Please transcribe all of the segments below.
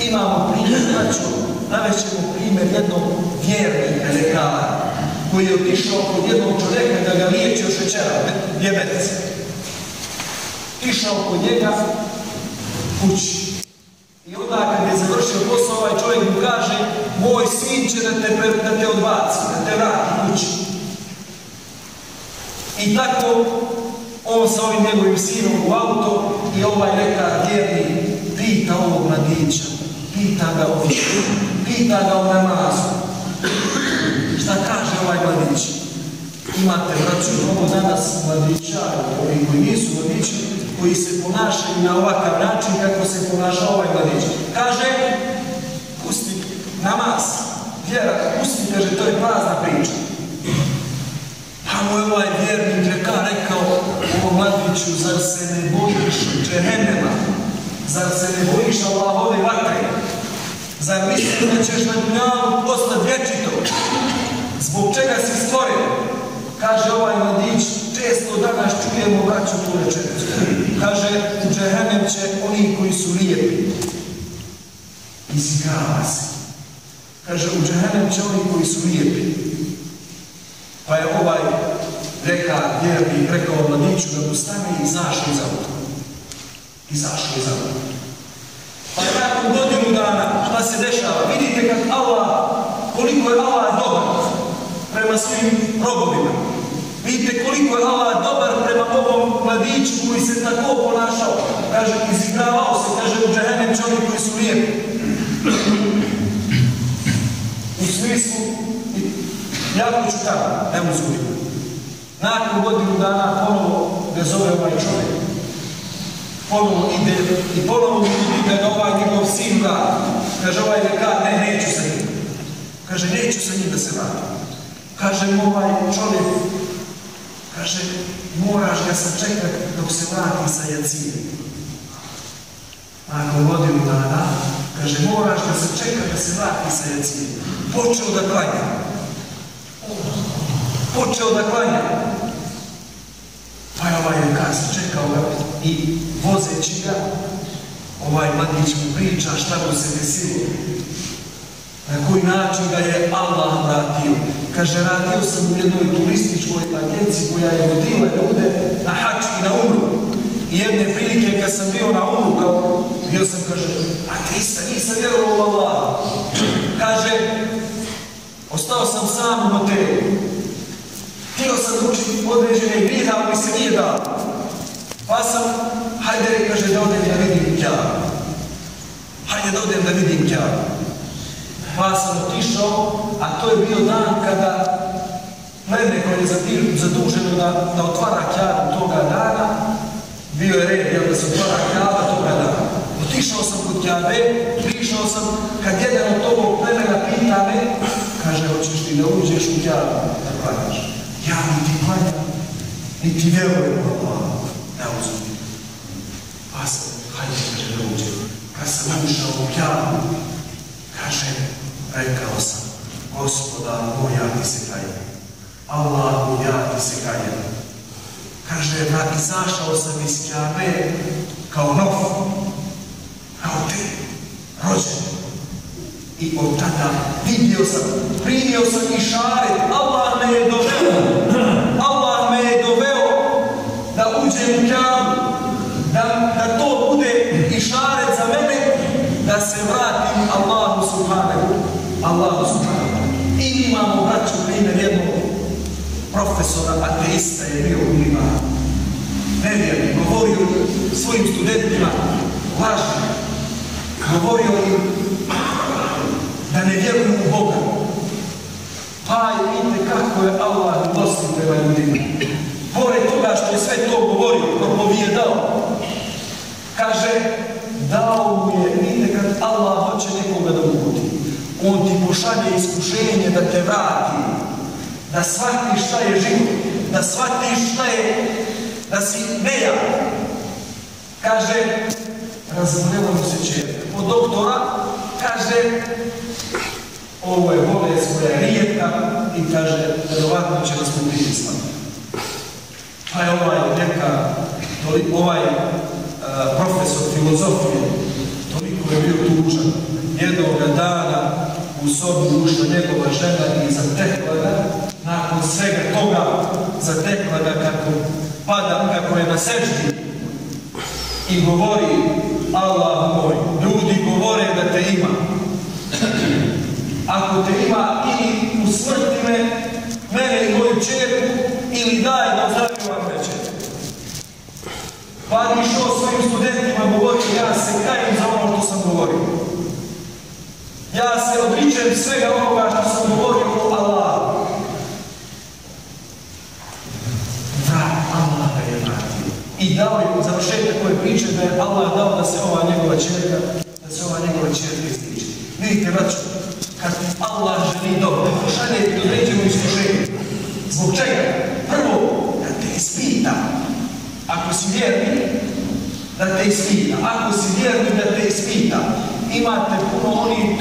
Imamo primjer, navešćemo primjer jednog vjernika ljekara koji je otišao kod jednog čovjeka da ga liječi od šećera, dijabetes. Išao kod njega kući. I onda kad je završio posao, ovaj čovjek mu kaže: moj sin će da te odbaci, da te vrati kući. I tako on sa ovim njegovim sinom u auto i ovaj lekar vjerni pita ovog mladića, pita ga o namazu. Šta kaže ovaj mladić? Imate, braću, ovo danas mladića, ovi koji nisu mladići, koji se ponašaju na ovakav način kako se ponaša ovaj mladić. Kaže: pusti namaz, vjera, pusti, kaže, to je prazna priča. Pa mu je ovaj vjernik rekao: ovo mladiću, zar se ne bojiš džehennema? Zar se ne bojiš Allahove vatre? Zar misliš da ćeš na dunjalu postati vječito? Zbog čega si stvoren? Kaže ovaj mladić: često danas čujemo braću tu rečenicu. Kaže: u džehennem će oni koji su lijepi. Izigrava se. Kaže: u džehennem će oni koji su lijepi. Pa je ovaj lekar vjernik rekao mladiću da mu stane i izašao iz auta. Izašao iz auta. Pa nakon godinu dana šta se dešava? Vidite kad Allah, koliko je Allah dobar prema svojim robovima. Vidite koliko je Allah dobar prema ovom mladiću koji se tako ponašao. Kaže, izigravao se, kaže, u džehennem će oni koji su lijepi. U smislu, jako ću tamo, ne uzgujem. Nakon godinu dana ponovo ga zove ovaj čovjek. Ponovo ide i ponovo vidi da ga ovaj njegov sin vrati. Kaže ovaj lekar: ne, neću sa njim. Kaže: neću sa njim da se vrati. Kaže mu ovaj čovjek, kaže: moraš ga sačekati dok se vrati sa jacijem. Nakon godinu dana, kaže: moraš ga sačekati da se vrati sa jacijem. Počeo da klanja. Počeo da klanja. Pa je ovaj lekar sačekao ga i vozeći ga, ovaj mladić mu priča šta mu se desilo. Na koji način ga je Allah vratio. Kaže: radio sam u jednoj turističkoj agenciji koja je vodila ljude na hač i na umru. I jedne prilike kad sam bio na umru, bio sam, kaže, ateista, nisam vjerovao u Allah. Kaže: ostao sam sam u hotelu. Htio sam učiti određene grijehe, ali mi se nije dao. Pa sam, hajde, kaže, da odem da vidim Kjabu. Hajde da odem da vidim Kjabu. Pa sam otišao, a to je bio dan kada pleme koje je zaduženo da otvara Kjabu toga dana, bio je red da se otvara Kjaba toga dana. Otišao sam kod Kjabe, prišao sam, kad jedan od tog plemena pita me, kaže: hoćeš ti da uđeš u Kjabu da klanjaš? Ja niti klanjam, niti vjerujem u Allah, ne uzmim. Pa sam, hajde, kaže, da uđem. Kad sam ušao u Kjabu, kaže, rekao sam: Gospodar moj, ja ti se kajem. Allah moj, ja ti se kajem. Kaže, izašao sam iz Kjabe kao nov, kao te, rođen. I od tada vidio sam, primio sam i šaret. Allah me je doveo da uđem u Kjabu, da to bude i šaret za mene, da se vratim Allahu subhanahu. I imamo, braću, primjer jednog profesora, ateista je bio u Limanu. Nevjerni, govorio svojim studentima laži, govorio im da ne vjeruju u Boga. Pa vidite kako je Allah milostiv prema ljudima. Pored toga što je sve to govorio, propovijedao, kaže, dao mu je, vidite kad Allah hoće nekoga da uputi, on ti pošalje iskušenje da te vrati, da shvatiš šta je život, da shvatiš šta je, da si nejak. Kaže, razboljela mu se čerka. Od doktora kaže, ovo je bolest koja je rijetka i kaže, vjerovatno će nas ubiti smrt. Pa je ovaj profesor filozofije toliko je bio tužan u sobu ušla njegova žena i zatekla ga, nakon svega toga zatekla ga kako pada, kako je na seždi i govori: Allah moj, ljudi govore da te ima. Ako te ima, ili usmrti me, mene i moju čerku, ili daj da ozdravim vam večer. Pa je išao svojim studentima govorio: ja se kajem za ono što sam govorio. Ja se odričem svega onoga što sam govorio o Allahu. Allah ga je vratio. I dao je završetak koje priče da je Allah dao da se ova njegova čerka izliči. Vidite, braćo, kad Allah želi dobro, šalje ti određeno iskušenje. Zbog čega? Prvo, da te ispita. Ako si vjerni, da te ispita. Ako si vjerni, da te ispita. Imate puno oni,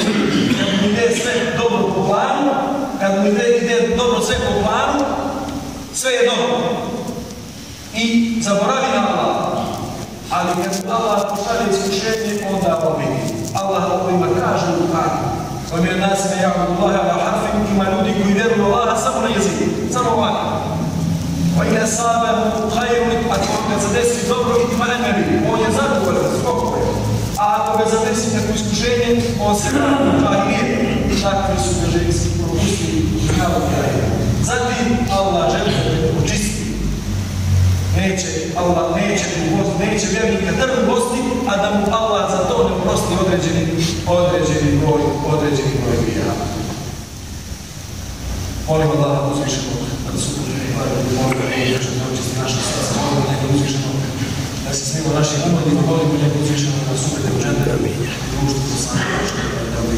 kad mu ide sve dobro po planu, kad mu ide dobro sve po planu, sve je dobro. I zaboravi na Allah. Ali kad Allah pošalje iskušenje, onda ovo vidi. Allah ovima kaže u Kur'anu: وَمِنَ النَّاسِ مَن يَعْبُدُ اللَّهَ عَلَىٰ حَرْفٍ. Ima ljudi koji vjeruju Allaha samo na jeziku, samo ovako. وَإِنْ أَصَابَهُ خَيْرٌ. Ako ga zadesi dobro, اطْمَأَنَّ بِهِ. On je zadovoljan, spokojan. A ako ga zadesi neko iskušenje, on se vrati u džahilijet. Takvi su ga ženski propustili kao kraje. Zatim Allah želi da te očisti. Neće vjernika drvi gosti, a da mu Allah za to ne oprosti određeni broj grija. Molim Allah uzvišenog da su molim da očisti naša srca, molim da uzvišenog da se smimo našim umodima, molim da uzvišenog da su upete u džende, društvo to sami da bi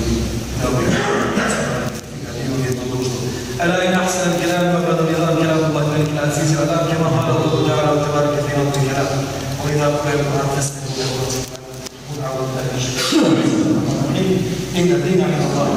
ألا إن أحسن الكلام وأبلغ النظام كلام الله الملك العزيز العلام كما قال الله تعالى وتبارك في نظم الكلام وإذا قرأ القرآن فاستمعوا له واتقوا إن الدين عند الله